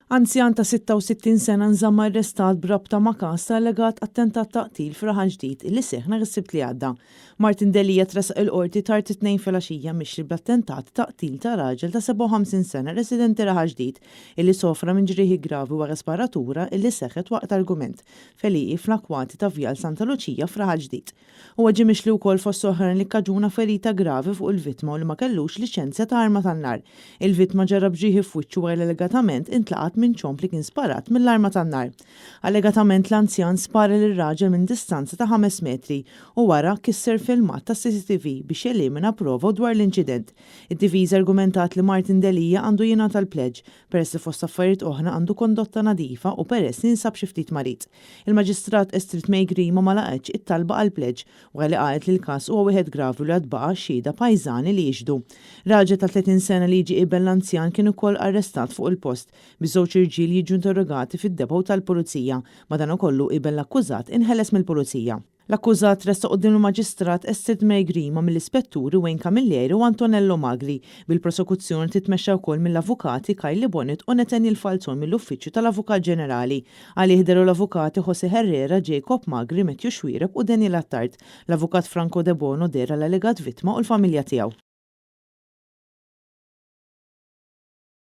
Anzjan ta' 66 sena nżamm arrestat b'rabta ma' każ ta' allegat attentat ta' qtil f'Raħal Ġdid li seħħ nhar is-Sibt li għadda. Martin Delia tressaq il-Qorti tard it-Tnejn filgħaxija mixli bl-attentat ta' qtil ta' raġel ta' 57 sena residenti Raħal Ġdid illi sofra minn ġrieħi gravi wara sparatura illi seħħet waqt argument f'għelieqi fl-akkwati ta' Vjal Santa Luċija f'Raħal Ġdid. Huwa ġie mixli wkoll fost oħrajn li kkaġuna ferita gravi fuq il-vittma u li ma kellux liċenzja ta' arma tan-nar. Il-vittma ġarrab ġrieħi f'wiċċu wara li allegatament intlaqat minn ċomb li kien sparat mill-arma tan-nar. Allegatament l-anzjan spara lir-raġel minn distanza ta' ħames metri u wara kisser filmat tas-CCTV biex jelimina prova dwar l-inċident. Id-difiża argumentat li Martin Delia għandu jingħata l-pleġġ peress li fost affarijiet oħra għandu kondotta nadifa u peress li jinsab xi ftit marid. Il-Maġistrat Estrid May Grima ma laqgħetx it-talba għall-pleġġ wara li qalet li l-każ huwa wieħed gravi u li għad baqa' xhieda pajżani li jixhdu. Raġel ta' 30 sena li jiġi iben l-anzjan kien ukoll arrestat fuq il-post, biż-żewġ irġiel jiġu interrogati fid-depot tal-Pulizija. Madankollu, iben l-akkużat inħeles mill-Pulizija. L-akkużat tressaq quddiem il-Maġistrat Estrid May Grima mill-Ispetturi Wayne Camilleri u Antonello Magri, bil-prosekuzzjoni titmexxa wkoll mill-Avukati Kylie Bonett u Nathaniel Falzon mill-Uffiċċju tal-Avukat Ġenerali. Għalih dehru l-Avukati Jose Herrera, Jacob Magri, Matthew Xuereb u Daniel Attard. L-Avukat Franco Debono deher għall-allegat vittma u l-familja tiegħu.